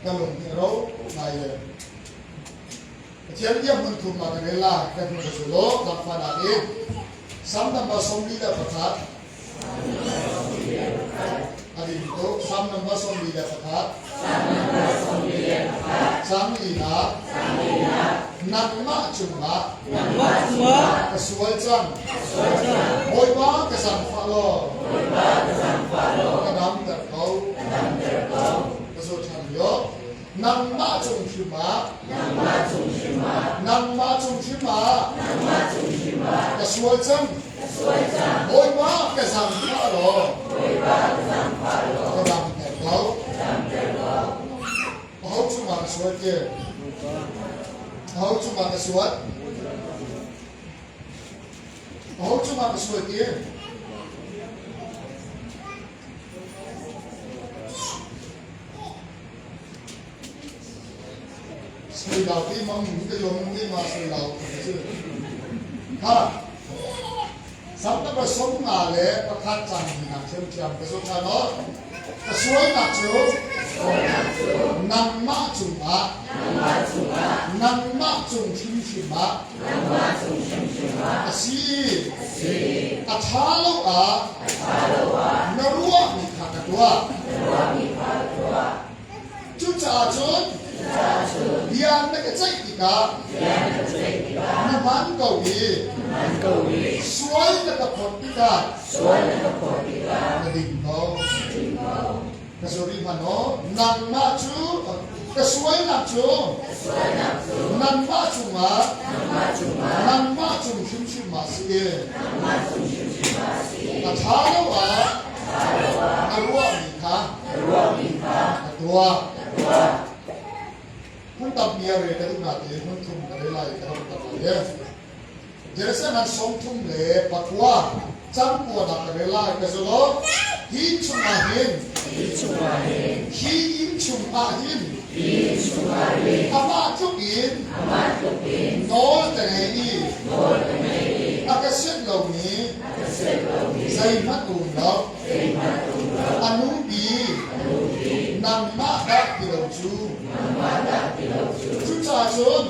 Ka lung hi a ro ngai le. Pathian bia hmun thum ah kan rel lai. Kan hmun ka zul law zaangfahnak in Salm number 41. A ding tuk. Salm number 41. Cang linak. Nangmah cungah ka sual cang. Bawipa ka zaangfah law. Ka damter ko. Ka zaw ṭhan lio. Nangmah cung hrim ah Nangmah cung hrim ah ka sual cang. Bawipa ka zaangfah law ka damter ko. Aho cungah ka sual ti? Aho cungah ka sual? Aho cungah ka sual ti? Sui lau ti mang ka yong ti ma sui lau ti cu. Ha. Sam ta ba som nga le pakhat cang ni nak thiam thiam ka zo tha no. Ka sual nak cu nangmah cungah nangmah cung hrimhrim ah a si. A ṭha lo ah na ruahmi kha ka tuah. Cucaah cun bia na ka ceih tikah na hman ko i sual na ka phawt tikah na ding ko. Ka sori hmanh aw, nangmah cu ka sualnak cu nangmah cungah nangmah cung hrimhrim ah si i a ṭha lo ah na ruahmi kha na tuah. Hmun tampi a re ka duh natein hmun thum ka re lai ka rak tam lai. Jerusalem an 39 cangkuanak ka rel lai ka zul awk. Hi inn chungah hin hi inn chungah hin amah tluk in nawl ka ngei i a ka sianh lomi zeihmanh um lo. A nupi nangmah dah ti lo cu. Cucaah cun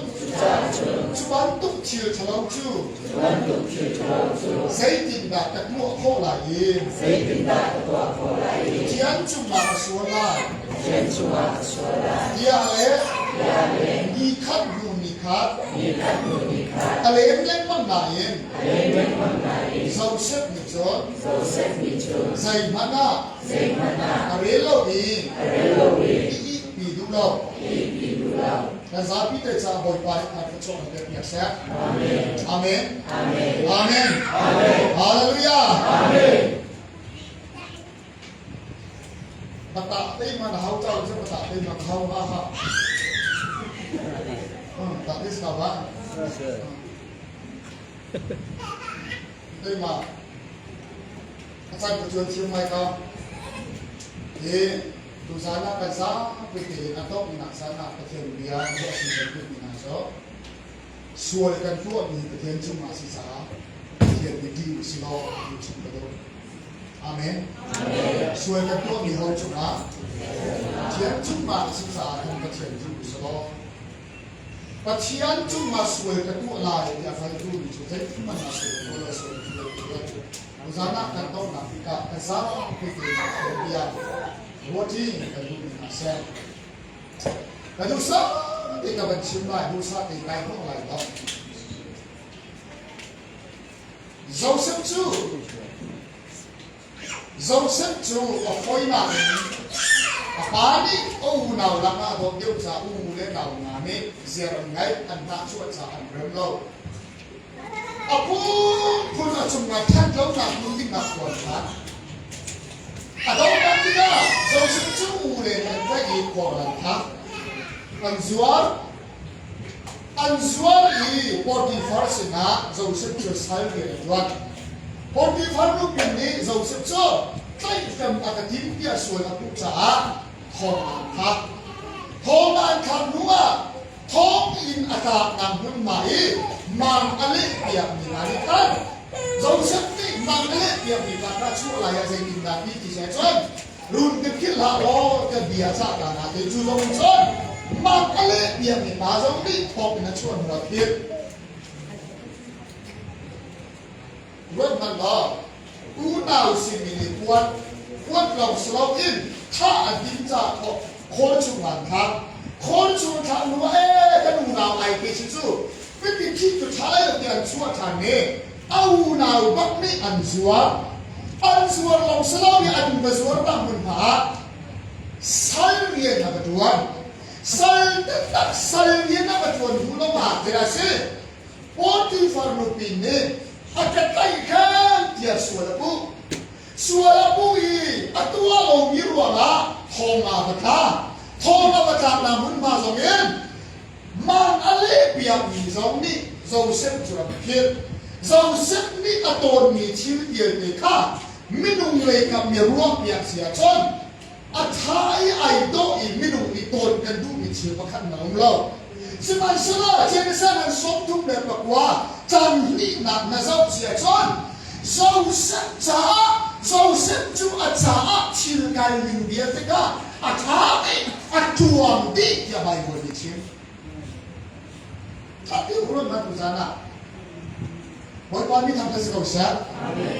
cu bantuk thil ṭhalo cu zeitindah ka tuah khawh lai i Pathian cungah ka sual lai tiah le ni khat hnu ni khat a lem lengmang nain Josef nih cun zeihmanh ah a rel lo i i duh lo. Kan zapi te caah Bawipa nih khan thluachuah kan pek piak seh. Amen. Amen. Hallelujah. Pata te man hau chau chu pata te man hau ha ha. Ta this ka ba. Te ma. A chan ka chuan thiam mai ka. Hi tuzan ah kan zapi tein a donghnak zan ah Pathian bia ruahsi kan duhmi hna cu sual kan tuahmi Pathian cungah si caah Pathian nih dih u si law ti chim ka duh. Amen. Sual kan tuahmi ho cungah Pathian cungah a si caah kan Pathian dih u si law Pathian cungah sual ka tuah lai ti a hngaltu mi cu zeithmanh ah sual ka tuah sual ka tuah Tuzan ah kan donghnak tikah kan zapi tein Pathian bia ruahṭi kan duhmi hna seh. Ka duhsah te ka van chim lai, duhsah te kai hnawh lai lo. Joseph cu Joseph cu a fawinak in a pa nih a unau lakah a dawt deuh caah u le nau hna nih ziar an ngaih, an hnahchuah caah an rem lo. A phunphun a cungah ṭhat lonak hmun dingah tuan hlah. A dohnak tikah Joseph cu u le an tlaih i khor an thah. An zuar. An zuar i Potifar sinah Joseph cu sal rian a ṭuan. Potifar nupi nih Joseph cu tlaihhrem a ka tim tiah sual a puh caah thong an thlak. Thong an thlak hnuah thong in a tlaknak hmunhma i mang a lehpiakmi hna nih khan Joseph nih mang a lehpiakmi pa kha chuah lai ah zeitindah ti ti seh cun run ka philh hlah law ka bia cah ta na te cu zong cun. Mak a leh piakmi pa zong nih thawk in a chuah hnu ah philh. Ruat hmanh law, unau simi nih kuat, kuat lawng si loin thah an timh caah khawl chung an thlak. Khawl chung thlak hnu ah ee kan unau ai te si cu pipi thih cu ṭha lai lo ti an chuah ṭhan i a unau bak nih an zuar. An zuar lawng si lo i an va zuarnak hmunhma ah sal rian a va ṭuan. Sal taktak sal rian a va ṭuan hnu lawngah te a si. Potifar nupi nih a ka tlaihhrem tiah sual a puh. Sual a puh i a tuah lomi ruangah thong aa va thla. Thong a va tlaknak hmunhma zongin mang a lehpiakmi zong nih Josef cu rak philh. Josef nih a tawnmi thil vialte kha minung leikap mi ruahpiak si ahcun a ṭha i ai dawh i minung nih tawn kan duhmi thil pakhat na um lo. Sihmanhsehlaw Genesis an 39 caan hnihnak na zoh si ahcun Josef caah Josef cu a caah thil kai ning bia tikah a ṭha dih a ṭuang dih tiah Baibal nih chim. Ṭha ti ruat hmanh tu zan ah Bawipa mi thang si ko seh.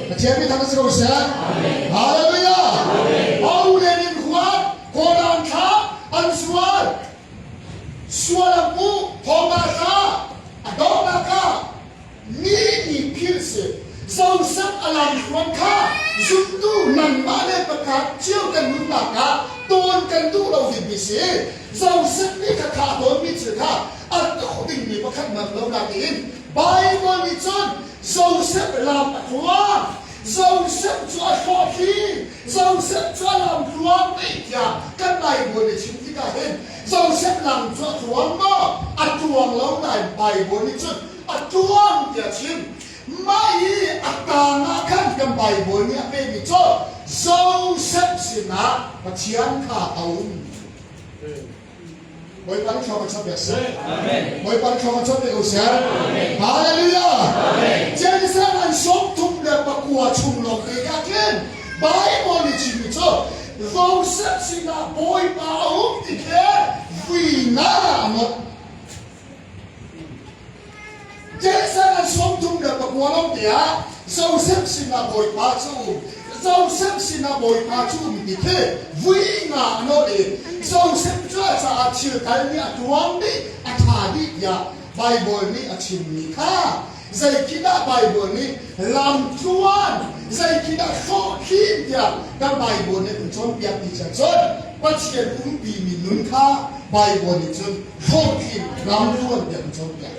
Pathian mi thang si ko seh. Hallelujah. Au len in huat, kawlan thla, an sual. Sual a pu, thawng thla, a dawtnak ah mi nih philh si. Joseph a lamhruan kha zumtu nangmah le pakhat cio kan nunnak ah tawn kan duh lo dingmi si. Joseph nih kha kha a tawnmi thil kha a duh dingmi pakhat man lo nain Baibal nih cun Joseph lam a tluang. Joseph cu a hlawhtling. Joseph cu a lam tluang dih tiah kan Baibal nih chim tikah hin Joseph lam cu a tluang maw? A tluang lo nain Baibal nih cun a tluang tiah a chim. Mah i a tang ah khan kan Baibal nih a pemi cu Joseph sinah Pathian kha a um. Bawipa nih thluak a chuah piak seh. Bawipa nih thluak a chuah piak ko seh. Hallelujah. Genesis an 39 chung lawng te ka khin Bible nih chimmi cu Joseph sinah Bawipa a um ti khi vui nga a ngot. Genesis an 39 lawng te ah Joseph sinah Bawipa cu um. Joseph sinah Bawipa cu um ti khi vui nga a nawt i Joseph cu a caah thil kal nih a tuang dih, a ṭha dih tiah Baibal nih a chimmi kha zei khi dah Baibal nih lamtluan, zei khi dah hlawhtlin tiah kan Baibal nih kan cawnpiak ti cun Pathian umpimi nun kha Baibal nih cun hlawhtlin lamtluan tiah kan cawnpiak.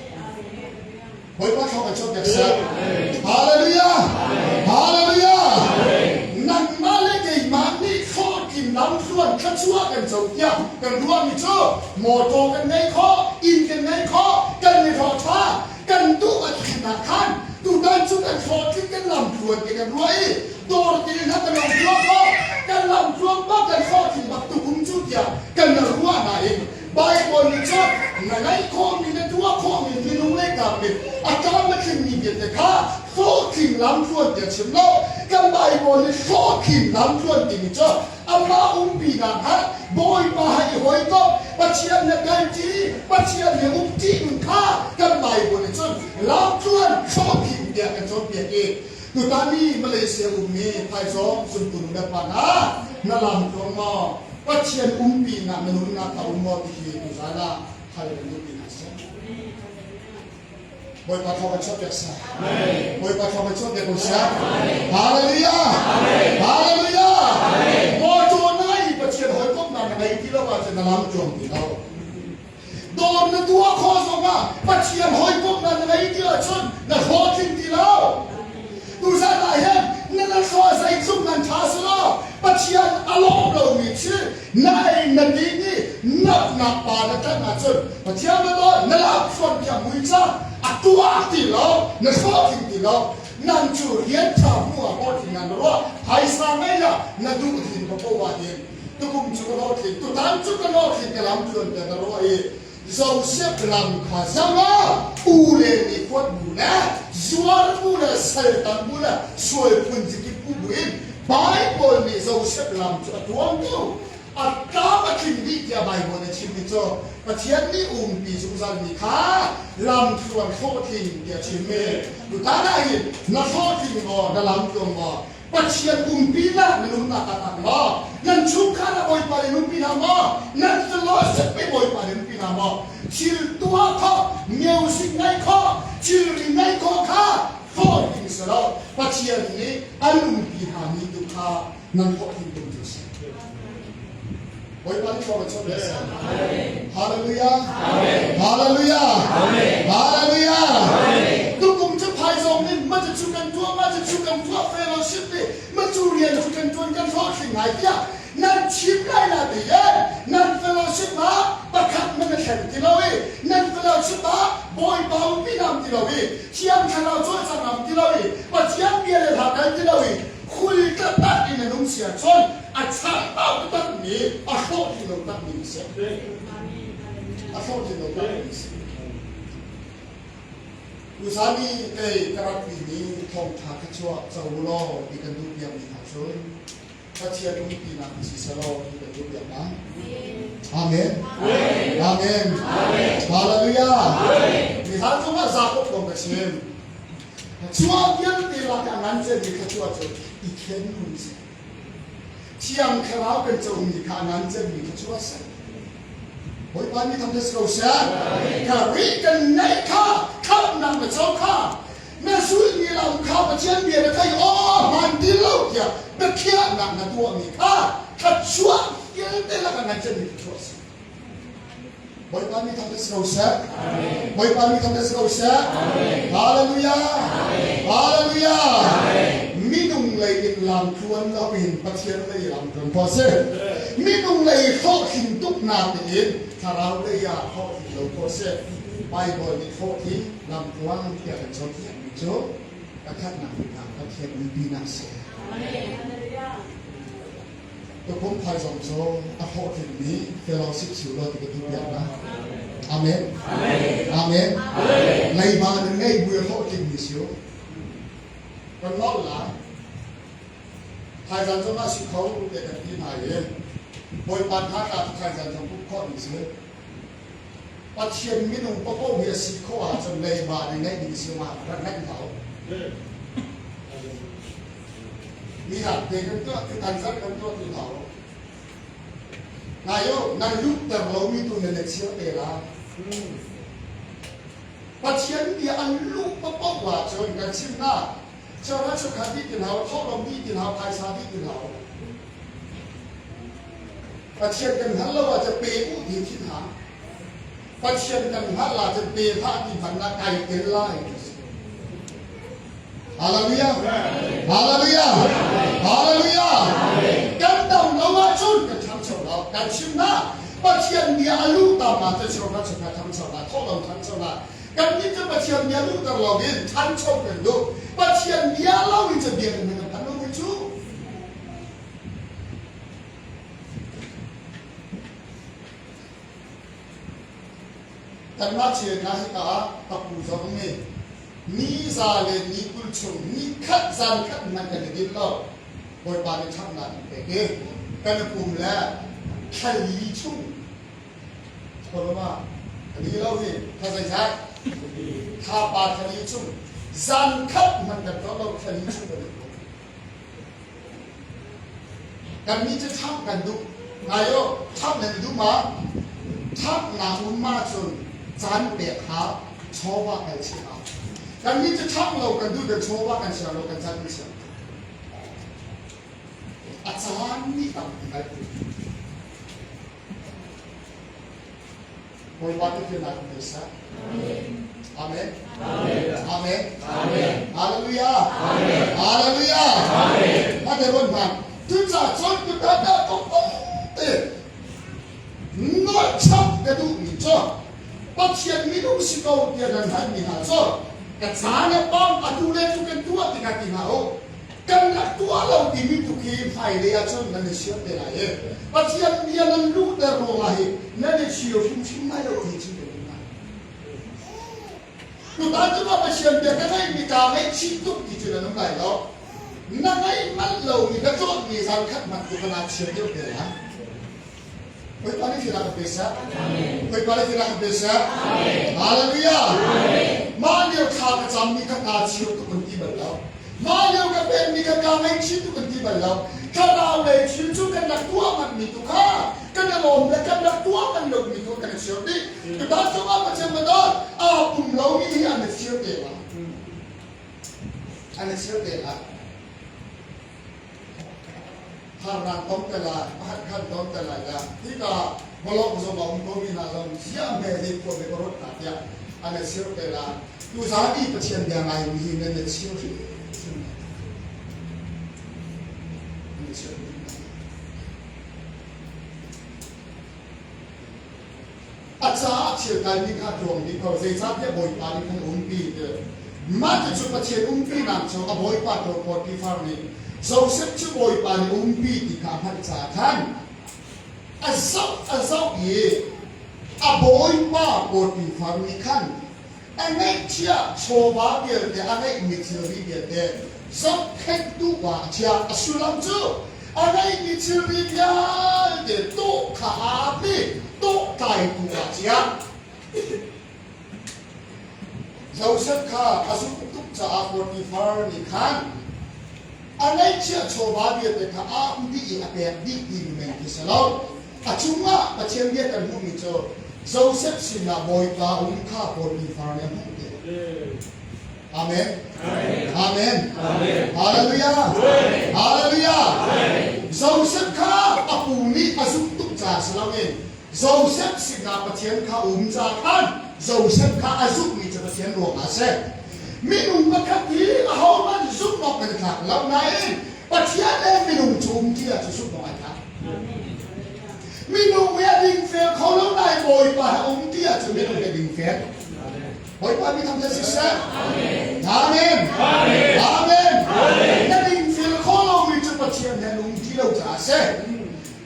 Bawipa thawng kan cawnpiak seh. Hallelujah! Hallelujah! Nangmah le keimah nih hlawhtlin lamtluan thluachuah kan co tiah kan ruahmi cu mawṭaw kan ngei khawh, inn kan ngei khawh, kan i hlawh ṭha, kan duh a thlennak khan tutan cu kan hlawhtling kan lamtluan ti kan ruah i dawr til hna kan ong tuah khawh, kan lamtluang bak kan hlawhtling bak tukum cu tiah kan ruah nain Baibal nih cun na ngaih khawhmi na tuah khawhmi minung le kap nih a tlam a tlingmi vialte kha hlawhtling lamtluan tiah chim lo. Kan Baibal nih hlawhtling lamtluan timi cu amah umpinak hngalh, Bawipa he i hawikomh, Pathian he kalṭi, Pathian he umṭi nun kha kan Baibal nih cun lamtluan hlawhtling tiah kan cawnpiak i tutan i Malaysia ummi Phaizawng zumtu nu le pa hna na lamtluang maw? Pathian umpinak na nunnak a um maw ti hi tuzaan ah hal kan duh ti hna seh. Bawipa thawng kan chuahpiak seh. Bawipa thawng kan chuahpiak ko seh. Hallelujah! Hallelujah! Mawṭaw na i Pathian hawikomhnak na ngei ti lo ahcun na lam tluang ti lo. Dawr na tuah khawh zongah Pathian hawikomhnak na ngei ti ahcun na hlawhtling ti lo. Tuzan ah hin na na thlua zeitluk nan ṭha si lo Pathian a lawm lomi thil na ei na din i natnak pa na ṭanh ahcun Pathian na daw na lak hruan piak mui ca a tuah ti lo na hlawhtling ti lo nang cu rian ṭha hmu ah hlawhtling ah na ruah phaisa ngei lah na duh din ko ko ah hin tukum cu ka hlawhtling tutan cu ka hlawhtling ka lam tluan te na ruah i Joseph lam kha zoh law u le nih kuat bu le zuar bu le saltan bu le sual phun zikip bu bu in Bible nih Joseph lam cu a tuang ko. A tlam a tling dih tiah Baibal nih a chimmi cu Pathian nih umpi zungzalmi kha lamthluan hlawhtling tiah a chimmi. Tutan ah hin na hlawhtling maw, na lamtluang maw? Pathian umpinak na nunnak ah tak maw? Nan chungkhar ah Bawipa nih umpi hna maw? Nan fellowship nih Bawipa nih umpi hna maw? Thil tuah khawh, music ngaih khawh, thilri ngaih khawh kha hlawhtling si lo. Pathian nih an umpi hna mi tu kha nan hlawhtling tum cu si. Bawipa nih thawng chuah ve seh. Hallelujah. Hallelujah. Hallelujah. Tukum cu phaizawng nih ma cu kan tuah ma cu kan tuah fellowship nih ma cu rian cu kan tuan kan hlawhtling ngai tiah nan chim lai la ti ye nan fellowship ah pakhat man a thleng ti lo i nan fellowship ah bawipa umpi nam ti lo i thiang thlarau cawlcang am ti lo i pathian bia le hla kal ti lo i khul taktak in a nung sia cun a chambau takmi a hlawhtling lo takmi a si. A hlawhtling lo takmi a si. Usami kei ka ratmi nih thawngtha kha chuah co law ti kan duh piakmi hna cun Pathian umpinak si selaw ti kan duh piak hna. Amen. Amen. Hallelujah. Nizan zongah Jakob kong ka chim. Chuah vialte lak ah ngan cemmi thluachuah cu i thlen nun si. Thiang Thlarau kan comi kha ngan cemmi thluachuah si. Bawipa nih thangṭhat si ko seh. Ka ri kan neih kha khamhnak na co kha na zulmi lam kha Pathian bia na thei aw hmaan ti lo tiah biakhiahnak na tuahmi kha thluachuah vialte lakah ngan cemmi thluachuah si. Bawipa nih thangṭhat si ko seh. Bawipa nih thangṭhat si ko seh. Hallelujah. Hallelujah. Minung lei in lam tluan lo in Pathian lei lam tluan khawh si. Minung lei hlawhtlin tuk natein thlarau lei ah hlawhtlin lo khawh si. Bible nih hlawhtling lam tluang tiah kan cawnpiakmi cu pakhatnak bik ah Pathian umpinak si. Tukum phaizawng cu a hlawhtlingmi fellowship si law ti ka duh piak hna. Amen. Amen. Leiba nan ngei bu i hlawhtlingmi si u. Kan nolh lai. Thaizan zong ah si kho te kan ti hna i Bawipa hna tla cu thaizan zong pumh khawh ding si. Pathian minung paoh hi a si khawh ahcun leiba nan ngeih ding si ma rak ngeih hlah u. Nihak te kan tuah tutan zarh kan tuah ti hlah u. Ngai u, nan luhter lomi tu nan i chir te la. Pathian bia an luh paoh ahcun kan chim hna. Cheuhra cheukhat dih ti hlah u, thawhlawm dih ti hlah u, phaisa dih ti hlah u. Pathian kan hngalh lo ahcun pe u ti thin hna. Pathian kan hngalh ahcun pe hlah ti hmanh ah kai tel lai. Hallelujah. Hallelujah. Hallelujah. Kan dam lo ahcun kan ṭhangcho lo. Kan chim hna. Pathian bia a luh tam ah cu na chungah ṭhangcho la, thawh lo ṭhangcho la. Kan nih cu Pathian bia luhter lo in ṭhancho kan duh. Pathian bia lo in cu biakinn kan phan lo cu. Kanmah China hika ah ka pu zong nih ni za le ni 20 chung ni khat zan khat hmanh kan i din lo. Bawipa nih ṭhatnak an pek i kan i pum le thla li chung Koloma li lo hi thla zeizat thla pa thla li chung zan khat hmanh kan tuah lo thla li chung kan i pum. Kannih cu ṭhangh kan duh. Ngai u, ṭhangh nan duh ma? Ṭhanghnak um ahcun caan pek kha chawva kan chiah hau. Kannih cu ṭhangh lo kan duh, kan chawva kan chia lo, kan caan kan chia. A caan nih tampi kai Bawipa nih fiannak in pe seh. Amen. Amen. Amen. Hallelujah. Hallelujah. A te ruan hna. Cucaah cun tu ta ta tok te nolh ka duhmi cu Pathian minung si ko tiah nan halmi hna cu ka caan a pam atu le tu kan tuah tikah ti hna u. Kan rak tuah lo timi tu khi hmailei ahcun nan i siam te lai i Pathian bia nan luhter ruangah hi nan i chir hrimhrim lai lo ti chim ka duh hna. Tutan cu ma Pathian bia ka ngaihmi kaa ngaihchih tuk ti cu nan um lai lo. Na ngaih manh lomi na cawnmi zan khat hmanh tu ka naa chir deuh te lai. Bawipa nih thil a kan pe seh. Bawipa nih thil a kan pe seh. Hallelujah. Mah lio thla ka cammi kha kaa chir tuk an ti bal lo. Mah lio ka pekmi kha kaa ngaihchih tuk an ti bal lo. Thlarau lei thil cu kan rak tuah manh mi tu kha kan i lawm le kan rak tuah manh lomi tu kan i chir dih. Tutan zongah Pathian bantuk aa pum lomi hi an i chir te lai. An i chir te lai. Harnak tong te lai, pakhat khan tong te lai dah. Hika Molok zong a um komi hna zong ziah hme hi khua me ka ruat hna tiah an i chir te lai. Tuzaan i Pathian bia ngaimi hi nan i chir hrimhrim lai. Nan i chir hrimhrim lai. A caah thil kaimi kha tuang dih ko, zeicahtiah Bawipa nih khan a umpi ti. Mah cucu Pathian umpinak cu a bawipa ṭawl Potifar nih Josef cu Bawipa nih a umpi ti kha a hngalh caah khan a zoh a zoh i a bawipa Potifar nih khan a ngeihchiah chawva vialte a ngeihmi thilri vialte zohkhenhtu pa a chiah. A sullam cu a ngeihmi thilri vialte tawh kha aa ap i tawhtlaitu ah a chiah. Josef kha a zumh tuk caah Potifar nih khan a ngeihchiah chawva vialte kha aa um dih i a pek dih timi men khi si lo. A cungah Pathian bia kan hmuhmi cu Josef sinah Bawipa um kha Potifar nih a hmuh ti. Amen. Amen. Hallelujah. Hallelujah. Josef kha a pu nih a zumh tuk caah si loin Josef sinah Pathian kha um ca khan Josef kha a zumhmi cu Pathian ruangah a si. Minung pakhat hi ahohmanh zumh awk kan i tlak lo nain Pathian le minung cu um ti ahcun zumh awk ai tlak. Minung he a dingfel kho lo nain Bawipa he um ti ahcun minung he dingfel. Bawipa mi thangṭhat siseh. Amen. Amen. Na dingfel kho lomi cu Pathian he an um ti lo caah a si.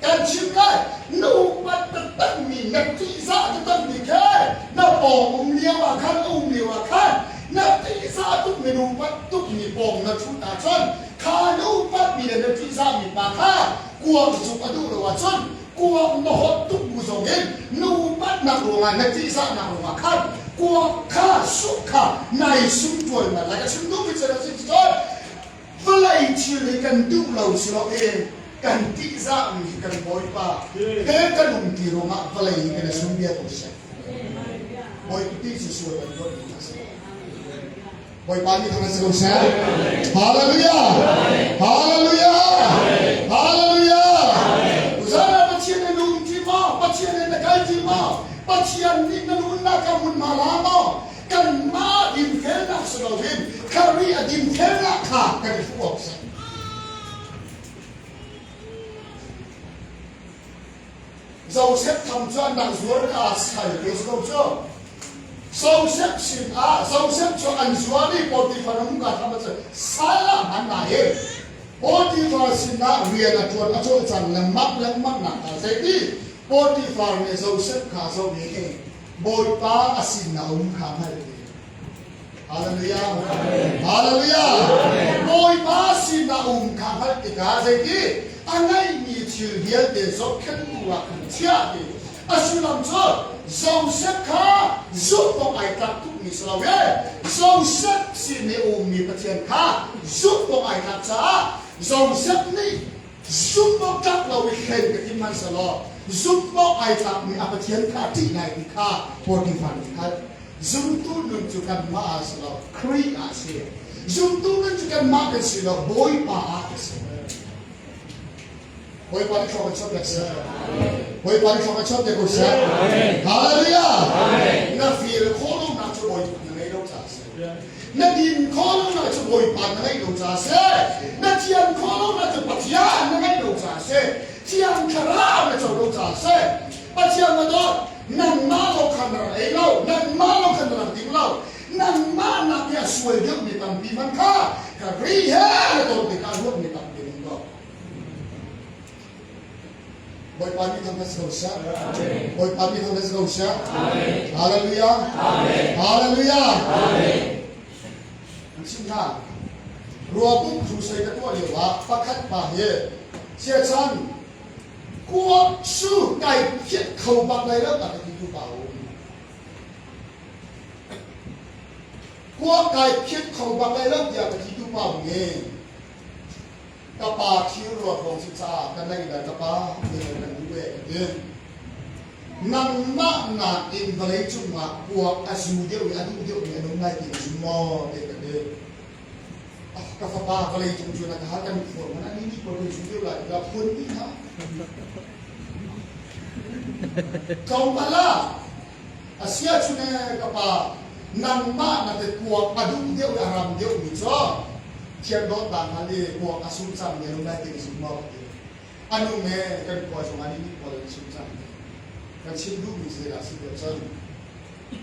Kan chim lai, na upat taktakmi, na ṭihzah taktakmi khe na pawng um lio ah khan, um lio ah khan na ṭihzah tukmi, na upat tukmi pawng na ṭhut ahcun kha na upatmi le na ṭihzahmi pa kha kuak zuk a duh lo ahcun kuak na hot tuk bu zong in na upatnak ruangah na ṭihzahnak ruangah khan kuak kha suk kha nai sum ṭual na lai. A chim duhmi cu na si cun vawlei thil hi kan duh lo si lo in kan ṭihzahmi hi kan Bawipa he kan um ti ruangah vawlei hi kan i sum bia ko seh. Bawipa ti cu sual kan ruat mi a si. Bawipa nih thang si ko seh. Hallelujah! Hallelujah! Hallelujah! Uzana Pathian na nung ti maw? Pathian na kal ti maw? Pathian nih na nunnak ah hmunhma la maw? Kanmah dinfelnak si loin Khrih a dinfelnak kha kan i hmuh awk si. Joseph tham cu an rak zuar ka sal te si ko cu. Joseph sin ah Joseph cu an zuar i Potifar um ka tham cu sal ah hman na hi. Potifar sin ah rian a tuan a cawlcang lengmang lengmang nak ka zei ti Potifar nih Joseph kha zo hi Bawipa a sin a um kha hngalh ti. Hallelujah. Hallelujah. Bawipa sin a um kha hngalh tikah zeiti a ngeihmi thil vialte zohkhenhtu ah khan chiah ti. A sullam cu Joseph kha zumh awk ai tlak tukmi si lo e. Joseph sin i a ummi Pathian kha zumh awk ai tlak caah Joseph nih Zumh awk tlak lo i hlen ka tim hmanhsehlaw zumh awk ai tlakmi a Pathian kha a ṭih lai ti kha Potifar nih hngalh. Zumtu nun cu kanmah ah si lo, Khrih ah a si. Zumtu nun cu kanmah kan si lo, Bawipa ah kan si. Bawipa nih thluak kan chuah piak seh. Bawipa nih thluak kan chuah piak ko seh. Hallelujah! Na feel khawh lonak cu Bawipa na ngei lo caah a si. Na din khawh lonak cu Bawipa na ngeih lo caah a si. Na thian khawh lonak cu Pathian na ngeih lo caah a si. Thiang Thlarau na co lo caah a si. Pathian na dawt, nangmah lo khan na rak ei lo, nangmah lo khan na rak ding lo, nangmah nak i a sual deuhmi tampi hmanh kha ka ri he na dawt tikah ruatmi tampi nan dawt. Bawipa nih thangṭhat si ko seh. Bawipa nih thangṭhat si ko seh. Hallelujah. Hallelujah. An chim hna. Ruapum crusade ka tuah lio ah pakhat pa hi siachan. Kuak cu kai phiat kho bak lai lo tak ti tu pa um. Kuak kai phiat kho bak lai lo tiah ka ti tu pa um nge. Ka pa thil ruat rong si caah ka nei le ka pa ne kan duh e ka ti. Nangmah nakin vawlei cungah kuak a zu deuh i a duh deuh mi an um lai ti na zum maw te ka ti. Ka fapa vawlei cung cu na ka kan phuan man ani nih pawl kan zum deuh lai tiah phuan dih hna. Tlawmpal ah asia cu ne ka pa nangmah na te kuak a duh deuh i a ram deuh mi cu thian dawt ta hal i kuak a sum cang mi an um lai ti na zum maw ka ti. Anu me kan khua zong ani nih pawl an sum cang. Kan chim duh mi zeidah si tiah cun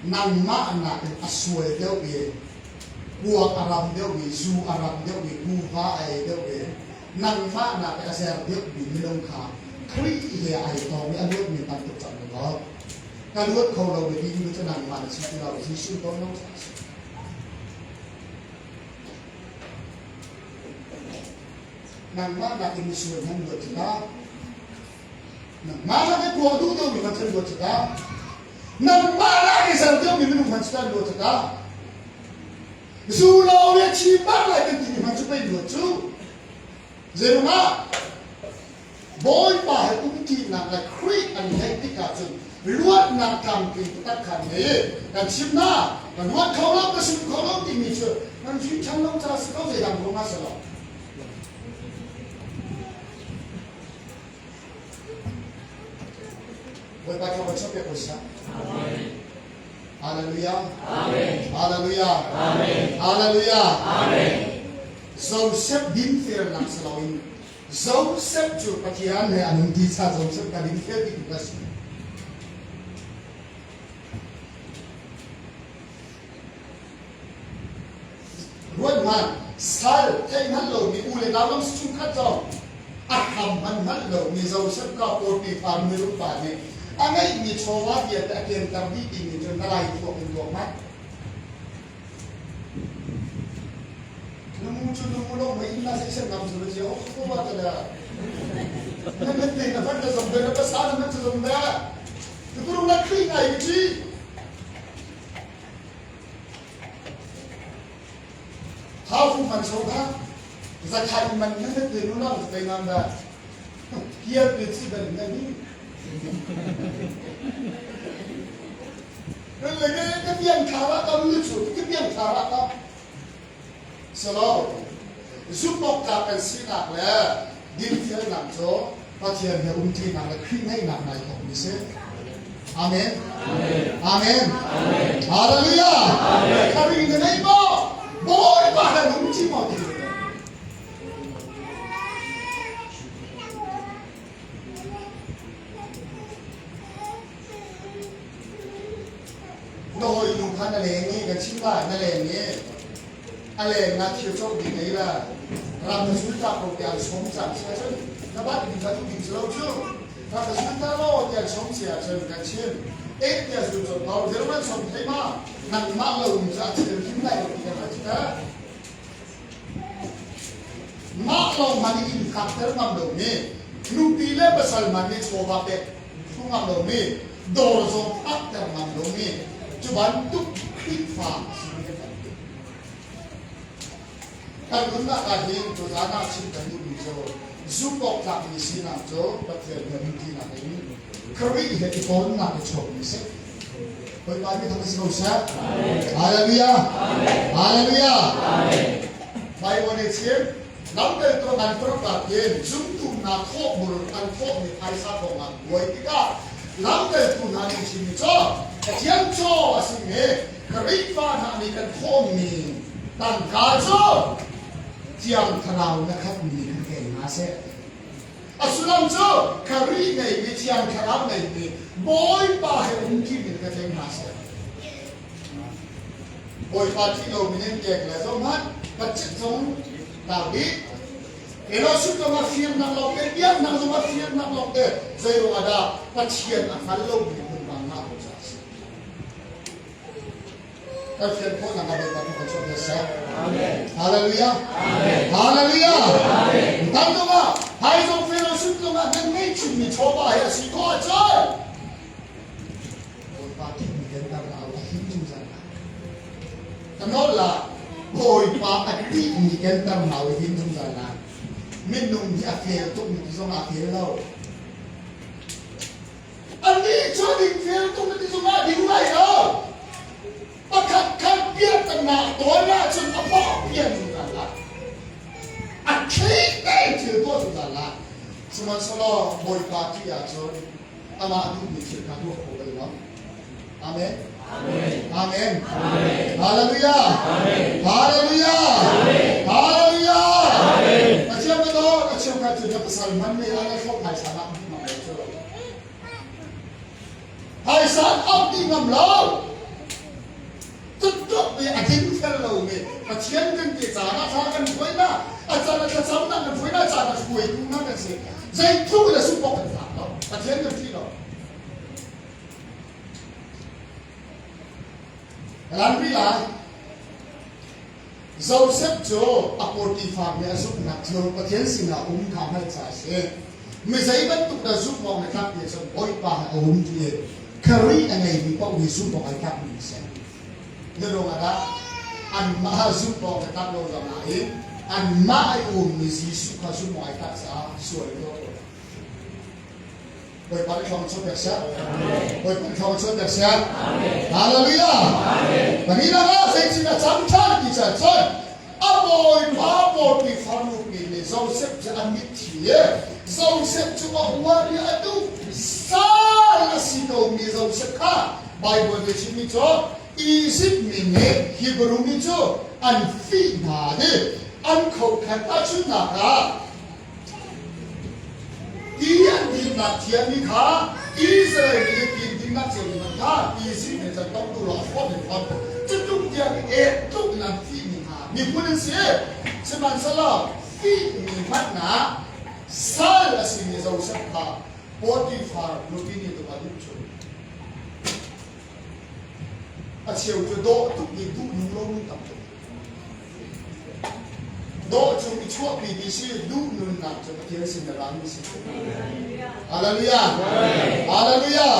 nangmah nakin a sual deuh i kuak a ram deuh i zu a ram deuh i kuva a ei deuh i nangmah nakin a zer deuhmi minung kha Khrih he ai tawng i a luatmi tam tuk cang lo. Ka luat kho lo mi ti cu nangmah na si ti lo Jesuh tawn lo caah a si. Nangmah nakin misual nan luat tikah Nangmah lak i kuak duh deuhmi hmanh cu an luat cita. Nangmah lak i zer deuhmi minung hmanh cu an luat cita. Zu lo le chi bak lai kan timi hmanh cu pei luat cu. Zeirungah Bawipa he umṭinak le Khrih an ngeih tikah cun luatnak tlamtling taktak kha an ngei. Kan chim hna, ka luat kho lo, ka sum kho lo timi cu nan hrin ṭhan lo caah si ko zeidang ruangah si lo. Bawipa thawng kan chuahpiak ko seh. Hallelujah. Hallelujah. Hallelujah. Joseph dinfelnak si loin Joseph cu Pathian he an um ti cha Joseph ka dinfel ti tu si. Ruat hmanh, sal theih hngalh lomi u le nau lam chungkhat zong a hram hmanh hngalh lomi Joseph ka Potiphar mirum pa nih a ngeihmi chawva vialte a kenter dih timi cu na lai thuak in tuak hmanh. Na mu cu na mu lo mei na sei sem nam cu cia ok ko ba ta da. Na met te na fan na zom de na pasa na met zom da. Tu kurung na kri ngai chi. Haufu man so kha zakhai man na na te nu na te nam da kiar pe chi ban na ni nan le ke ka piang thara kam ni chu ka piang thara ka salo zumhawk tlak kan sinak le dinfelnak cu Pathian he umṭinak le Khrih ngeihnak nai thawk mi si. Amen. Amen. Hallelujah. Khrih na ngei maw? Bawipa he umṭi maw ti Na hawinu kha na leng i ka chim lai na leng i a leng na thil cawk ding ei la ram na zul ta ko tiah an sawm cang si ahcun na bat ding kha duh ding si lo cu ram na zul ta law tiah an sawm si ahcun kan chim eh tiah zul cawk ko zeirong an sawm thei ma nangmah lo in cu a thil him lai lo ti kan hngalh cu ta mah lawng hmanh i inn phakter ngam lomi nupi le pasal hmanh nih chawva pek thu ngam lomi dawr zong phakter ngam lomi cu bantuk Khrihfa si kan tampi. Kan nunnak ah hin tuzaan ah chim kan duhmi cu zumh awk tlakmi sinak cu Pathian he umtinak in Khrih he i tawnnak i chuakmi si. Bawipa mi thang si ko seh. Hallelujah. Hallelujah. Bible nih chim lamkaltu an paruk hin zumtu hna thawhmur an thawhmi phaisa kong ah buai tikah lamkaltu hna nih chimmi cu Pathian caw a simi Khrihfa hna nih kan thawhmi tangka cu Thiang Thlarau na khatmi kan keng hna seh. A sullam cu Khrih ngeimi Thiang Thlarau ngeimi Bawipa he umṭi in ka tleng hna seh. Bawipa ṭih lo min in kek le zoh hmanh pacit zong tau dih. Fellowship zong a firnak lawng te, biaknak zong a firnak lawng te, zeiruang ah dah Pathian a hngal lomi hmunhma ngah lo caah a si. Kan fian khawh nak ah Bawipa kan chuah seh. Hallelujah. Hallelujah. Tam dong ah hai zong fellowship. chun zongah nan ngeih chinmi chawva hi a si khawh ahcun Bawipa thimmi kan tar au a him zungzal lai. Ka nawl la Bawipa a tihmi kan tar nau a him zungzal lai. Minung hi a fel tuk mi ti zong a fel lo. Anih cu dingfel tuk na ti zongah ding lai lo. Pakhat khat biaknak tawn ahcun a pawh pian zungzal lai. A thli te thil tuah zungzal lai. Sihmanhsehlaw Bawipa ṭih ahcun amah duhmi thil kha tuah kho bal lo. Amen. Amen. Hallelujah. Hallelujah. Hallelujah. Pathian ka dawt a cheukhat cu na pasal hman nih a na thlop phaisa nak dih ngam lo cu. Phaisa ap dih ngam lo. Tuttuk mi a ding fel lo mi Pathian kan ti caan ah thla kan hruai na a caan ah thlacam na kan hruai na caan ah hruaitu na kan si. Zeitluk in a sungpok kan fak lo. Pathian kan ṭih lo. Lan rih lai. Joseph cu a Potifar nih a zumhnak cu Pathian sinah um kha hngalh caah a si. Mi zei bantuk dah zumh awk na tlak ti ahcun Bawipa he a um ti i Khrih a ngeimi paoh hi zumh awk ai tlakmi a si. Na ruang ah dah anmah zumh awk na tlak lo zongah hin anmah ai ummi Jesuh kha zumh awk ai tlak caah sual in tuah ko. Bawipa nih thawng chuah pek seh. Bawipa nih thawng chuah pek seh. Hallelujah. Pahnih ah zeitin a cang ṭhan ti ca cun a bawipa Potifar nupi nih Joseph cu a mitthli i Joseph cu a uar i a duh sal a si komi Joseph kha Baibal nih chimmi cu Izipt mi nih Hebrew mi cu an fih hna i an khokhan tahchunhnak ah Ti an dinnak thiammi kha Israel mi nih ti dinnak cio in an kha Izipt nih cun tongtu lo a hrawm in hrawm. Cutluk tiang i ek tluk in an fihmi hna miphun an si. Sihmanhsehlaw fihmi hmanhnak sal a simi Josef kha Potifar nupi nih tuk a duh cu. A cheu cu dawh tuk i duh nung lomi tam tuk. Dawh cu i chuahpi ti si, duh nunnak cu Pathian sin a rami si. Hallelujah. Hallelujah.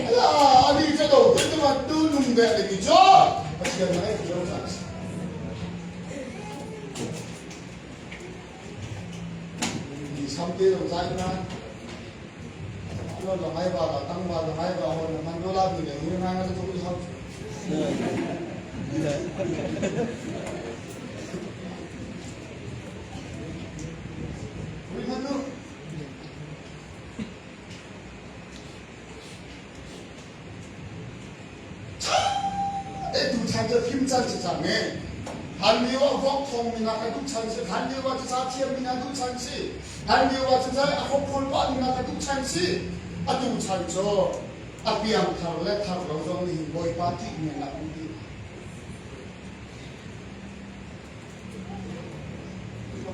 Ala ani ca do te tu tu nung ve le mi cu Pathian na ngai lo ca si. Ni sam te lo zai na. Lo lo ngai ba la tang ba lo ngai ba hon man do la bi le ni na nga tu i hau. Tuchan cu fim chan si cang e. Hlan lio ah vok thong mi na ka duh chan si. Hlan lio ah cuca thiam mi na duh chan si. Hlan lio ah cuca a hrokhrawl pah mi na ka duh chan si. Atu chan cu a piangthar le thar lo zong nih hin Bawipa ṭihmi an rak um ti.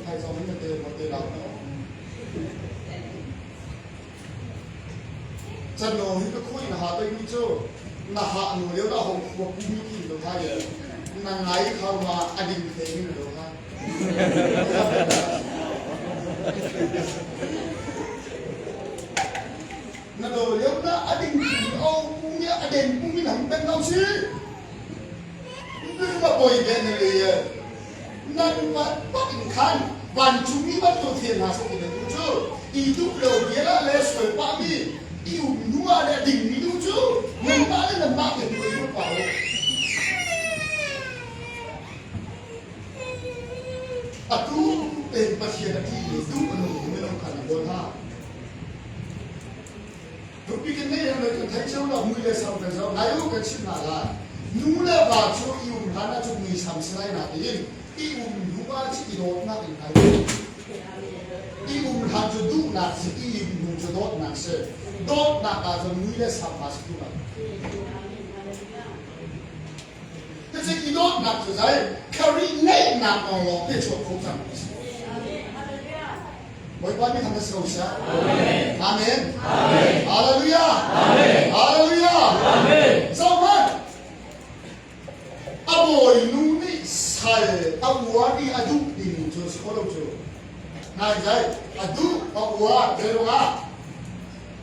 Thai zong hin na te mo te lau no. Chan no hi ka khui na ha te mi cu na ha nu leo na hong khua pu mi ki lo tha ye na ngai khau ma ading the mi lo ha. Na do lio na a ding mi o pu mi a den pu mi hang pen lo si ma boi ve na le ye nan pa pak in khan vancung mi bantuk thian hna seh ti na duh cu i duh lo bia la le sual pa mi i um nu ah le ding mi duh cu nanmah le nanmah te tu i pa u atu ten Pathian a ṭih i duh a nung mi minung khan a bawl hna Nupi kan neih le kan theih cio lo mui le sam kan zoh ngai u kan chimh hna lai. Nu le va cu i um hlan ah cun muisam si lai na tiin i um hnu ah cun i dawtnak in kai I um hlan cu duhnak si i um hnu cu dawtnak si. Dawtnak ah cun mui le sam ma si tu lo. Cucu i dawtnak cu zei Khrih ngeihnak lawnglawng te chuak kho cang mi si. Bawipa nih thang si ko seh. Amen. Hallelujah. Hallelujah. Zohhmanh. A bawinu nih sal a uar i a duh ding cu si kho lo cu. Nai zai a duh a uar. uar zeiruangah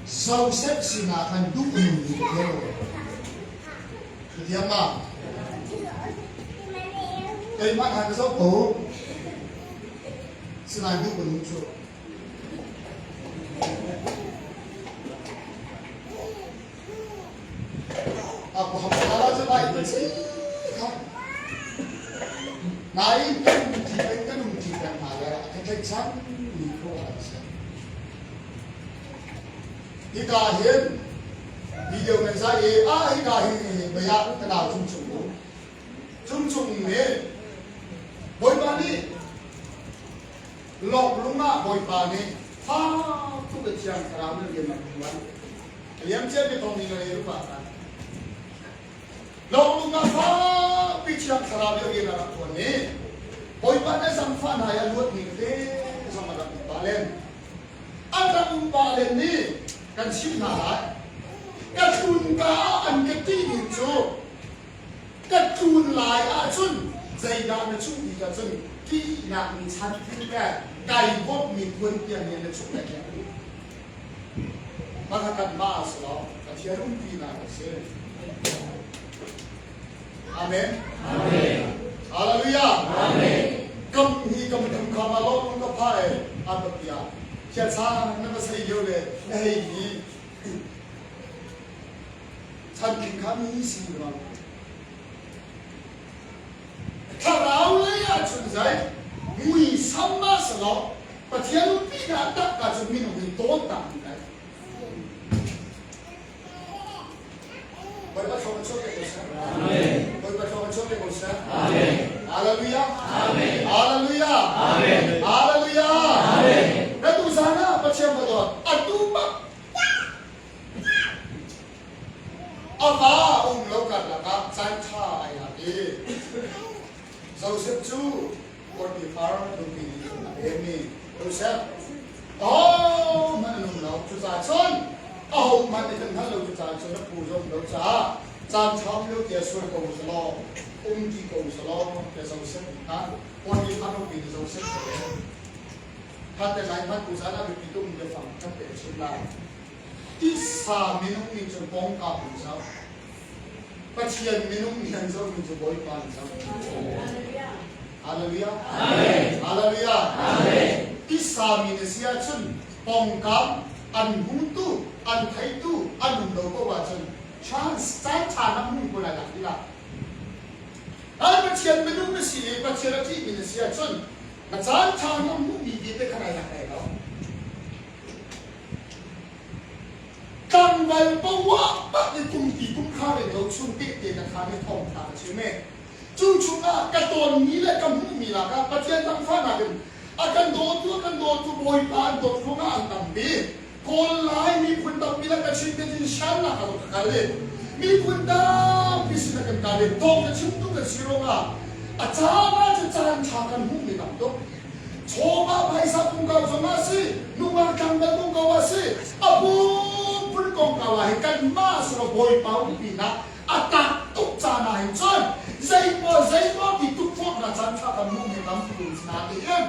Joseph sinah khan duh a nungmi Pathian a um. Pathian ma? Keimah khan ka zoh ko. Sinain duh ka nung cu. Nain kan umṭi peng kan umṭi peng hna le a ka tlaihchan mi khua an si. Hika hin video nan zai i ah hika hin baya ka nau cung cung um. Cung cung nih Bawipa nih lawk lung ah Bawipa nih fak tuk in Thiang Thlarau nih rian a ṭuan. A liamcia mi thong ning le rupa khan. Lawk lung ah fakpi Thiang Thlarau nih rian a rak ṭuan i Bawipa nih zangfah hna i a luat ning te zong a rak um pah len. An rak um pah len nih kan chimh hna lai. Ka tlun ka ah an ka ti ning cu Ka tlun lai ahcun zeidah na chuh ti ahcun ṭihnak ni chan thil le kai bawmhmi puan tiang nih na chuh lai tiah ka duh. Mah kanmah a si lo, Pathian umpinak a si. Amen. Amen. Hallelujah. Amen. Kam hi kam thum kha ma lo ka pha e an ba pia. Khia cha na va sei lio le na hei hi Chan kha mi si lo. Thlarau lei ahcun zai muisam ma si lo Pathian umpi na tak ka cu minung in tawn tak mi kai. Bawipa thawng chuak te ko seh. Amen. Bawipa thawng chuak te ko seh. Amen. Hallelujah. Amen. Hallelujah. Amen. Hallelujah. Amen. Na tu zan ah Pathian ba dawt atu bak A va a um lo karlak ah caanṭha ai lak i Josef cu Potifar nupi nih a pemmi Josef ahohmanh an um lo. Cucaah cun ahohmanh nih kan hngalh lo cucaah cun a phu zong lo caah caanṭha um lo tiah sual ko u law um ti ko u law tiah Josef nih khan Potifar nupi nih Josef a pek. Khat le lai hmanh tu zan ah biapi tuk biafang kan pek chin lai. Tisa minung nih cun pawngkam an zoh. Pathian minung nih an zohmi cu Bawipa an zoh. Hallelujah. Hallelujah. Tisa mi na si ahcun pawngkam an hmutu, an theitu, an um lo ko ahcun chance caan ṭha na hmu ko lai dah ti lah. Ai Pathian minung na si i Pathian a ṭihmi na si ahcun na caan ṭha na hmuhmi vialte kha nai lak lai lo. Tlangval poah pak in kumpi kumkha reng lo chung tehte ka khaan i thawngtha ka chim i cu chungah ka tawnmi le ka hmuhmi lakah Pathian dangfahnak in a kan dawtu a kan dawtu Bawipa an dawt ruangah an tampi. Kawl Lai miphun tampi le Kachin Kachin Shan nak ah ka kal i miphun tampi sin ah kan kal i thawng ka chim tu kan si ruangah a caan ah cu caan ṭha kan hmuhmi tam tuk. Chawva phaisa kongkau zong ah si, nungak tlangval kongkau ah si, a phunphun kongkau ah hin kanmah silo Bawipa umpinak a tak tuk caan ah hin cun zeimaw zeimaw ti tukforhnak caan ṭha kan hmuh mi tampi nain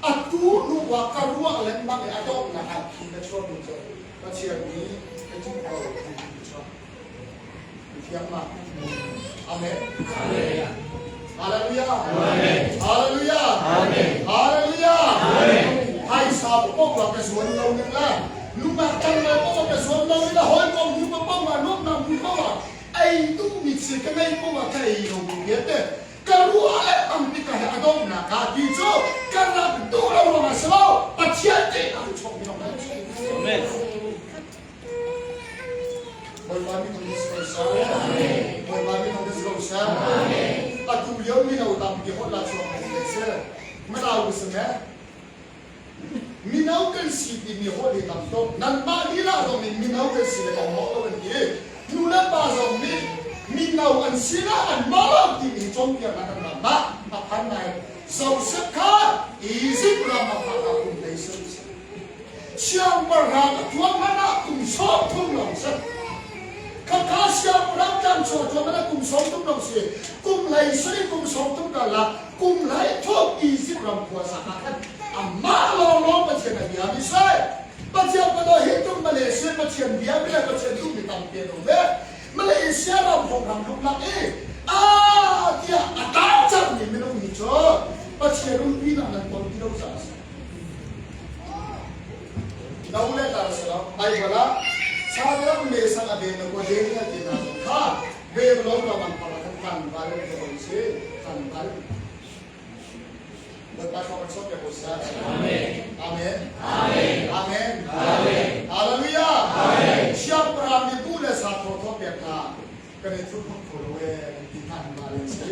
atu hnu ah ka ruah lengmang i a donghnak ah khi ka chuah mi cu Pathian nih ka ṭih ko ti ka chuah. Thiang ma? Amen. Amen. Hallelujah. Amen. Hallelujah. Amen. Hallelujah. Amen. Phaisa pok la ka zuan lo ning la nungak tang lo pok ka zuan lo ning la hawikom nu pa pok ma nuamnak nu pa ma ei tu mi si ka ngei po ma ka ei lo mi vialte ka ruah le ang ti ka he adong na ka ti cu ka rak duh lo ruang ah si lo Pathian te ka chok mi Amen. Bawipa min thang si ko seh. Bawipa min thang si ko seh. Atu lio mino tampi holh la chuak mi le si. Mino si me. Mino kan si timi holh hi tam tuk. Nanmah lila zong nih mino kan si le kan mawh lo an ti. Nu le pa zong nih mino an si le an mawh lo timi cawnpiaknak kan rak mah a phan ngai. Joseph kha Egypt ram ah phak ah kum hlei sarih si. Siangpahrang a ṭuan hmanh ah kum 30 lawng si. Khakha siangpahrang tlangchuah ṭuan hmanh ah kum 30 lawng si. Kum hlei sarih kum 30 karlak kum hlei thum Izipt ram khuasa ah khan amah lawnglawng Pathian a bia mi si. Pathian fano hi tluk Malaysia Pathian bia bia Pathian duhmi tampi an um ve. Malaysia ram hong ram luklak i a tiah a tang cangmi minung hi cu Pathian umpi nak nan ton ti lo caah a si. No le tar si lo. Bible ah Saram me sang a den ko den na ti na kha ve lo ka man para kan kan bal ko si kan bal. Bawipa thawng kan sawm piak ko seh. Amen. Amen. Amen. Amen. Hallelujah. Amen. Siangpahrang nih bu le sa thaw thaw pek hna kan i thut hmang kho lo e kan ti hna hnu ah si.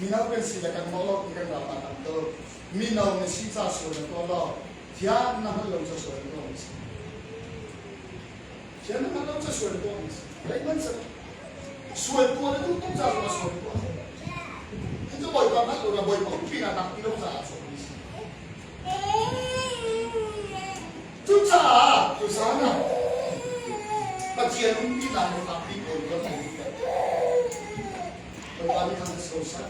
Mino kan si le kan mawh lo ti kan rapa tam tuk. Mino na si ca sual na tuah lo. Thian na hngalh lo ca sual na tuah si. Thian na hngalh lo ca sual na tuah si. Zeihmanh si Sual tuah na duh tuk caah na sual tuah. Hi cu Bawipa hngalh lo na Bawipa umpi na nak ti lo caah sual mi si. Cucaah tuzaan ah Pathian umpi na na tak ti ko kan hmu. Bawipa nih khan so sah.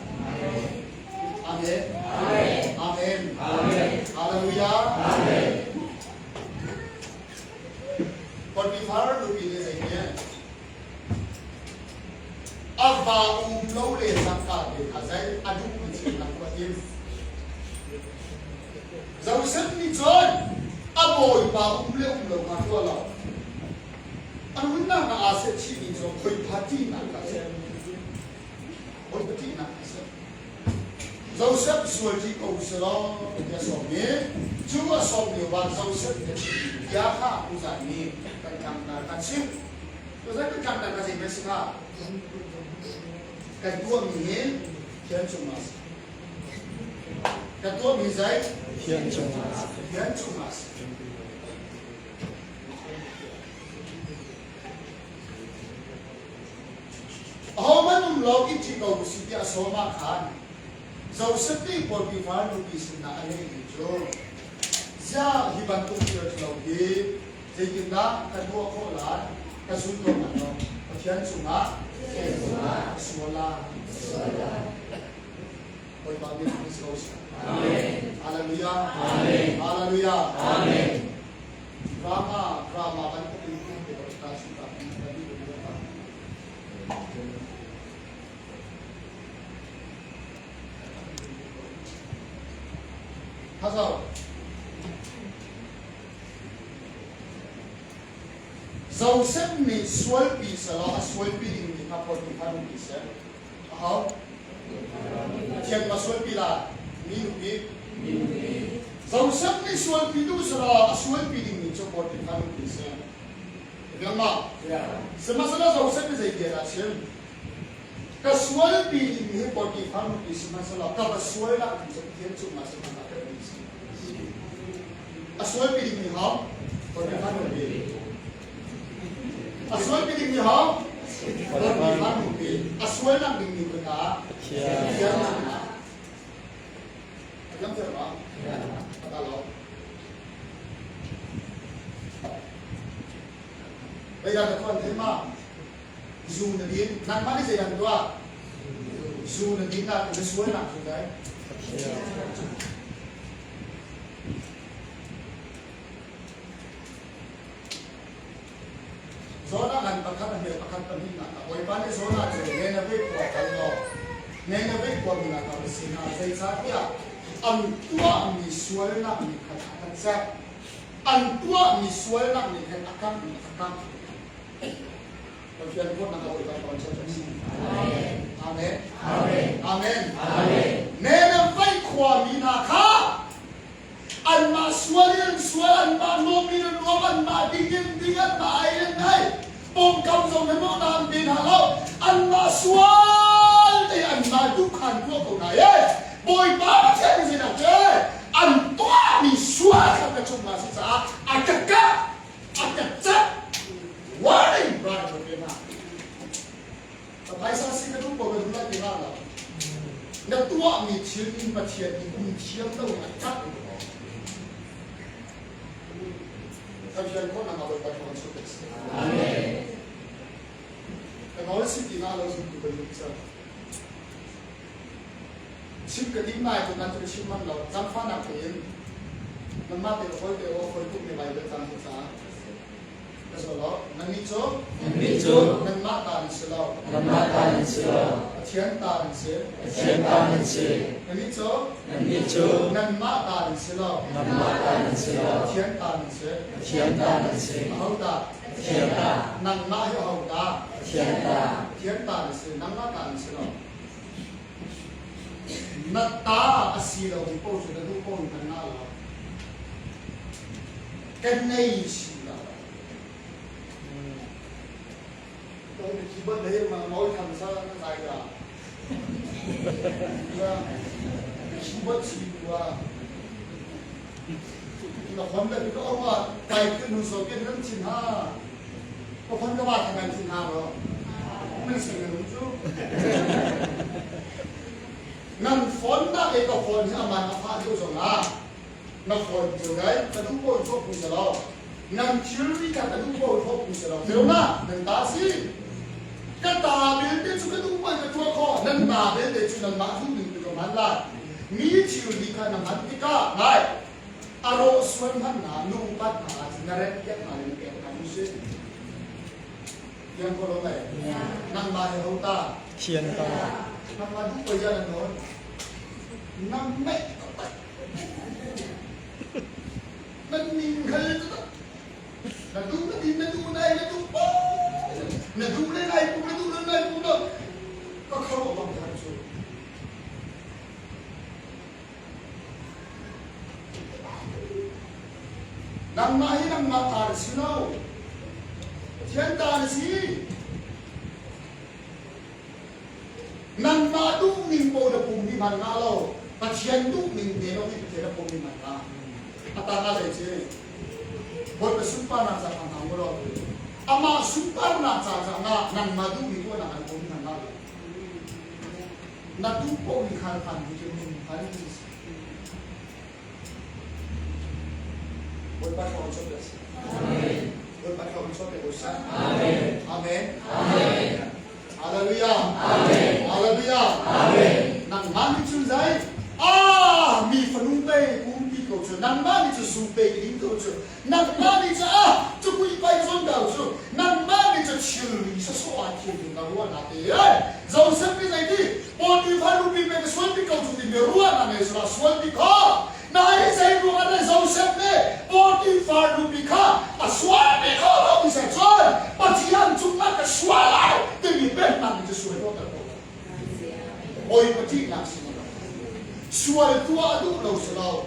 Amen. Amen. Amen. Hallelujah. Amen. Potiphar nupi nih zeitin? A va um lo le cangka te kha zei a duhmi thil a tuah tim. Joseph nih cun a bawipa um le um lo kha tuah lo. An hunnak ah aa seh chihmi cu khoipha ṭihnak kha a si. Bawipa ṭihnak a si. Joseph sual ṭih ko selaw tiah sawm i cu a sawm lio ah Joseph nih a chimmi bia kha tuzan nih kan tlangtar kan chim. Tuzan kan tlangtar kha zei si kha? Kan tuahmi hi thian cungah a si. Kan tuahmi zei? Thian cungah a si. Thian cungah a si. Ahohmanh um lo i ṭi ko usih tiah sawm ah khan Josef nih Potifar nupi sinah a lehmi cu, Ziah hi bantuk thil ṭhalo hi zeitindah ka tuah khawh lai? Ka zul ko lai lo. Pathian cungah ka sual lai. Bawipa min thang si ko seh. Hallelujah. Hallelujah. Drama, drama bantuk in te ko ta si ta Hazo. Joseph nih sualpi selaw a sualpi dingmi kha Potiphar nupi seh. Aho? Pathian ma sualpi la? Mi nupi. Joseph nih sualpi duh selaw a sualpi dingmi cu Potiphar nupi seh. Nangmah. Sihmanhsehlaw Joseph nih zei bia dah a chim? Ka sualpi dingmi hi Potiphar nupi sihmanhsehlaw ka va sual nak ding cu Pathian cungah sihmanhsehlaw ka mi si. A sualpi dingmi hau Potiphar nupi. A sualpi dingmi hau Potiphar nupi. A sual nak dingmi ka Pathian cungah. A dam ter ma? A ta lo. Zeidah na tuan thei ma? Zu na din. Nangmah nih zeidah na tuah? Zu na din na na sualnak cu dai. Zona ngan pakhat a hme pakhat pahnihnak ah Bawipa nih Zona cu Nineveh khua kal law Nineveh khuami lakah va si hna zeicahtiah an tuahmi sualnak nih khan a kan cek an tuahmi sualnak nih khan a kangh in a kangh Pathian huatnak a Bawipa thawng cu a si. Amen. Amen. Amen. Nineveh khuami hna kha Anmah sual in an sual, anmah nuam in an nuam, anmah ding in ding, anmah ai in an ai. Pawngkam zong hi maw an pe hna lo. Anmah sual te anmah duh khan tuah ko hna e. Bawipa Pathian nih zeidah te an tuahmi sual kha ka cungah si caah a ka kah, a ka cat. Warning ral ka pe hna. Ka phaisa si ka duh ko ka duh lai ti hna lo. Na tuahmi thil in Pathian nih um thiam lo in a ṭap in ko. Pathian khawhnak ah Bawipa thawng chuak ka si. Amen. Ka nawl si ti na lo zumtu ka duh cang. Chim ka tim nai tu nan cu ka chim man lo. Zangfahnak tein. Nanmah te hawi te aw hawi tuk mi Bible cang hi ca. Ka zo lo. Nannih cu? Nannih cu? Nanmah ta nan si lo. Nanmah ta nan si lo. Pathian ta nan si. Pathian ta nan si. Nannih cu? Nannih cu? Nanmah ta nan si lo. Nanmah ta nan si lo. Pathian ta nan si. Pathian ta nan si. Aho ta? Pathian ta. Nangmah hi aho ta? Pathian ta. Pathian ta nan si. Nangmah ta nan si lo. Na ta a si lo mi paoh cu na duh paoh in kan ngah lo. Kan nei si lo. Tong ki bat he ma mawi tham sa na zai da. Ki bat si wa. Na khon da ko ma kai ku nu so ke nan chin ha. Ko khon ka ba than chin ha ro. Nan sin nan cu. Nan phone na ke ka phone hi aman a fa deuh zong ah na phone cu dai ka duh pawl thawk pu selaw nan thilri kha ka duh pawl thawk pu selaw feo na nan ta si ka ta belte cu ka duh pawl ka tuah khawh nan ta belte cu nanmah duh ning tu ka hman lai mi thilri kha na hman tikah ngai a rawh sual hman na nu upat hna ahcun na rem piak hna le na pek hna mu si Yang ko lo mai nangmah he ho ta Thian ta nangmah duh ko ya nan nawn nang mai nan ning khal na duh na din na duh nai na duh pa na duh le nai pu na duh le nai pu na ka kharo bang khan cu Nangmah hi nangmah ta na si lo. Pathian ta na si. Nangmah duhning paoh na pum hi hman nga lo. Pathian duhning te lawng hi Pathian na pum hi hman nga. A ta nga zei ci. Bawipa sunparnak ca hmang hang law. Amah sunparnak ca ca nga nangmah duhmi tuahnak an pum hi hman nga lo. Na duh paoh in khan phan hi cu min phan ti si. Bawipa thawng chuah pe seh. Bawipa thawng chuah pe ko seh. Amen. Amen. Hallelujah. Amen. Hallelujah. Amen. Nangmah nih cun zai ah mi fanu pe kumpi ko cu nangmah nih cu zu pe ding ko cu Nangmah nih cu ah cupui pai zawn ko cu nangmah nih cu thilri sawsawh ah thil ding na ruahnak te ai Joseph nih zeiti Potiphar nupi pe ka sual bik ko cu timi ruahnak ngei sila sual bik kha nai zei ruangah dah Joseph nih Potiphar nupi kha a sual bik kho lo ti seh cun Pathian cungah ka sual lai timi peknak nih cu sual tuahter ko Bawipa ṭihnak si sual tuah duh lo si lo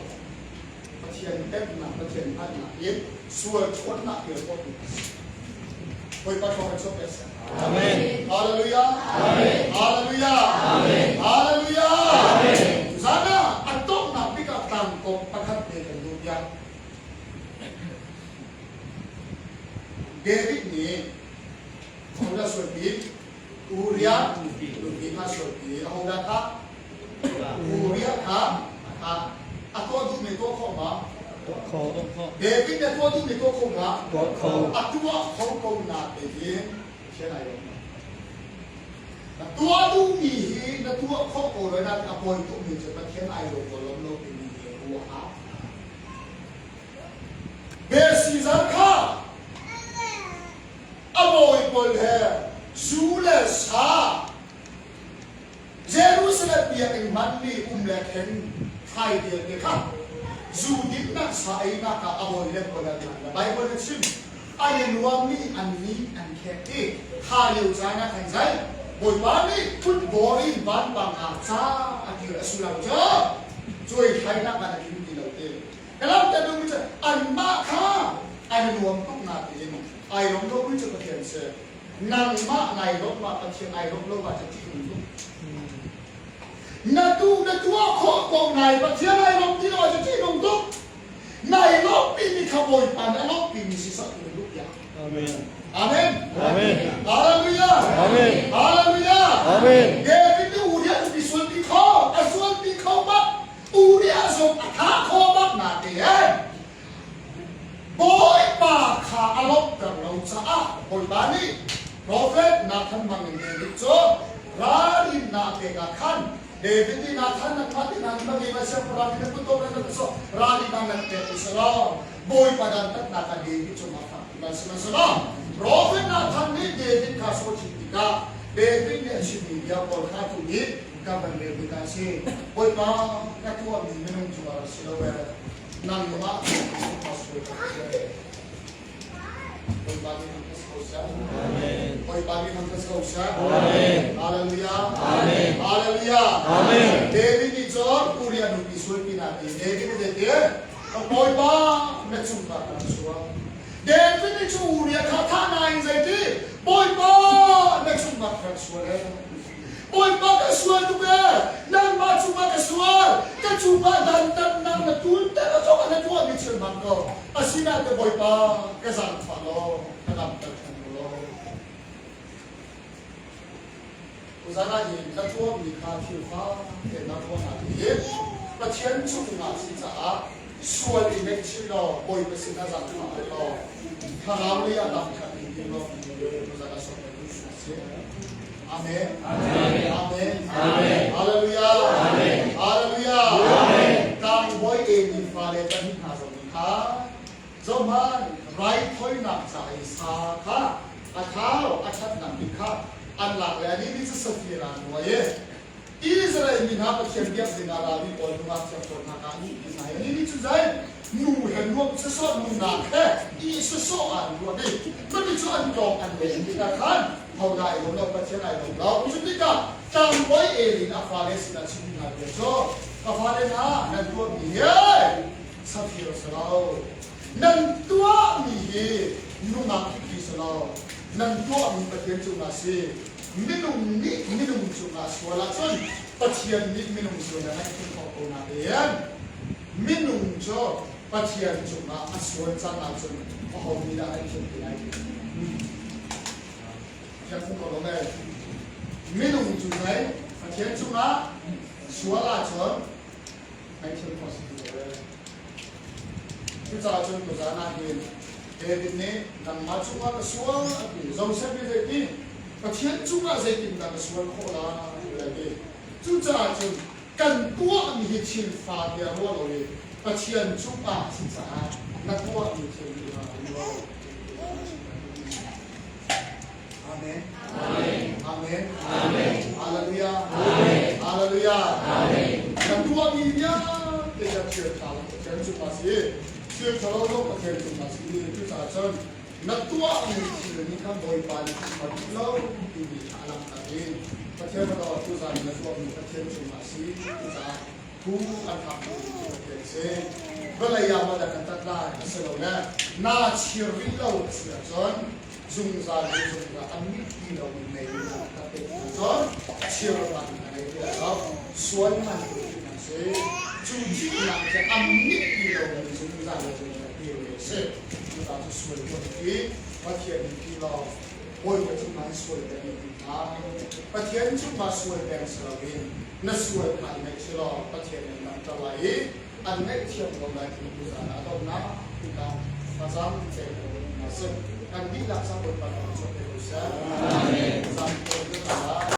Pathian peknak Pathian hngalhnak in sual ṭhawnnak hi a mi a si. Bawipa thawng in chuak seh. Amen. Hallelujah. Amen. Hallelujah. Amen. Hallelujah. Amen. Zan ah a donghnak bik ah tlangkawm pakhat te kan duh piak. David nih ahodah sualpi? Uriah nupi kha sualpi. Ahodah kha? Uriah kha a thah. A tuah duhmi tuah khawh ma? Tuah kho. David nih tuah duhmi tuah kho ma? Tuah kho. A tuah kho ko na tein Pathian ai lawm. Na tuah duhmi hi na tuah khawh ko lo nain a pawi tukmi cu Pathian ai lawm ko lawm lo timi hi ruah a Belshazzar kha a bawi pawl he zu le sa Jerusalem biakinn hmanmi um le khen thlai vialte kha zu dinnak sa einak ah a bawi le pawl an hman. Bible a chim an i nuammi an ni an khek i kha lio caan ah khan zai Bawipa nih football in vanpang ah ca a dir a sullam cu cuai thlainak ah na tling ti lo ti. Ka lamter duhmi cu anmah kha an i nuam tuk natein ai lawm lomi cu Pathian si. Nangmah nai lawmh ah Pathian ai lawmh lo ah cu ṭih nung tuk. Na tu na tuah khawh ko nai Pathian ai lawmh ti lo ah cu ṭih nung tuk. Nai lawmhpi mi kha Bawipa nih a lawmhpi mi si sah tu na duh piak. Amen. Amen. Amen. Hallelujah. Amen. Hallelujah. Amen. David nih Uriah nupi sualpi kho, a sualpi kho bak. Uriah zong a tha kho bak na te eh. Bawipa kha a lawmhter lo caah Bawipa nih profet Nathan hmang in David cu ralrinnak pek ah khan. David nih Nathan nangmah ti nan bang i siangpahrang in na put na na so rali na nan pek i selaw Bawipa dantatnak ah David cungah fak ti sihmanhsehlaw Prophet Nathan nih David kha so chim tikah David nih a chimmi bia pawl kha tu nih ka van rel tikah a si. Bawipa ka tuahmi minung cungah rak si lo ee nangmah cungah sual ka tuah. Bawipa nih hmang ko seh. Amen. Bawipa nih hmang ko seh. Amen. Hallelujah. Amen. Hallelujah. Amen. David nih cun Uriah nupi sualpi na ti. David nih zeitin? Bawipa na cungah kan sual. David nih cu Uriah kha thah nain zeiti? Bawipa na cungah kan sual ee. Bawipa ka sual tuk ee. Nangmah cungah ka sual. Ka cungah dantatnak na tunter a cungah na tuahmi thil hman ko. Asinain Bawipa ka zaangfah law ka damter ṭhan ko law. Tuzan ah hin ka tuahmi kha thil fate na ruahnak hi Pathian cungah si caah sual i ngaihchih law Bawipa sinah zaangfah law thlarau lei ah dam ṭhan in tim law tuzan ah sawm ka si. Amen. Amen. Amen. Amen. Hallelujah. Amen. Hallelujah. Amen. Tlangbawi Eli fale pahnih hna zong nih kha zohman raithawinak ca i sa kha a thau a ṭhatnak bik kha an lak le anih nih cu safir ah an ruai i Israel mi hna Pathian biak dingah ralmi pawl nungak thiang pawl hna kha an ihpi hna i anih nih cu zei nu he nuam sawsawh nunak he i sawsawh ah an ruah i cuti cu an tlawng an len tikah khan hodah ai lawm lo Pathian ai lawm lo. Cu tikah tlangbawi Eli a fale sinah chimmi hna bia cu ka fale hna nan tuahmi hi safir si lo nan tuahmi hi nungak thikhi si lo nan tuahmi Pathian cungah si minung nih minung cungah sual ahcun Pathian nih minung sual a ngaihthiam khawh ko nain minung cu Pathian cungah a sual cang ahcun aho nih dah ngaihthiam ti lai? Thiam ko lo me. Minung cu zei Pathian cungah sual ahcun ngaihthiam khawh si ti lo. Cucaah cun tuzaan ah hin David nih nangmah cungah ka sual a ti. Joseph nih zeiti? Pathian cungah zeitindah ka sual khawh lai a ti. Cucaah cun kan tuahmi hi thil fate a ruah lo i Pathian cungah a si caah na tuahmi thil nih a Amen. Amen. Amen. Amen. Hallelujah. Amen. Hallelujah. Amen. Na tuahmi vialte kha thil ṭha lo Pathian cungah si. Thil ṭha lo zong Pathian cungah si. Cucaah cun na tuahmi thil nih khan Bawipa nih a duh lo timi kha a langhter i Pathian fapa tuzaan na tuahmi Pathian cungah a si. Cucaah thu an hak mi cu Pathian si. Vawlei ah maw dah kan tat lai asilole naa chir rih lo a si ahcun zungzal le zungzal an mit ti lo in mei in an tat te cun chir man a ngei ti lo. Sual man tu an si. Cu thihnak cu an mit ti lo in zungzal le zungzal ti ve a si. Cucaah cu sual tuah hi Pathian nih ti law Bawipa cungah sual peng in ti hna. Pathian cungah sual peng si loin na sual kha i ngaih si law Pathian nih langhter lai i an ngaihthiam ko lai ti tuzaan ah a donghnak tikah thlacam te ko na si. Kan dihlak sang Bawipa thawng chuah te ko seh. Amen. Zan ko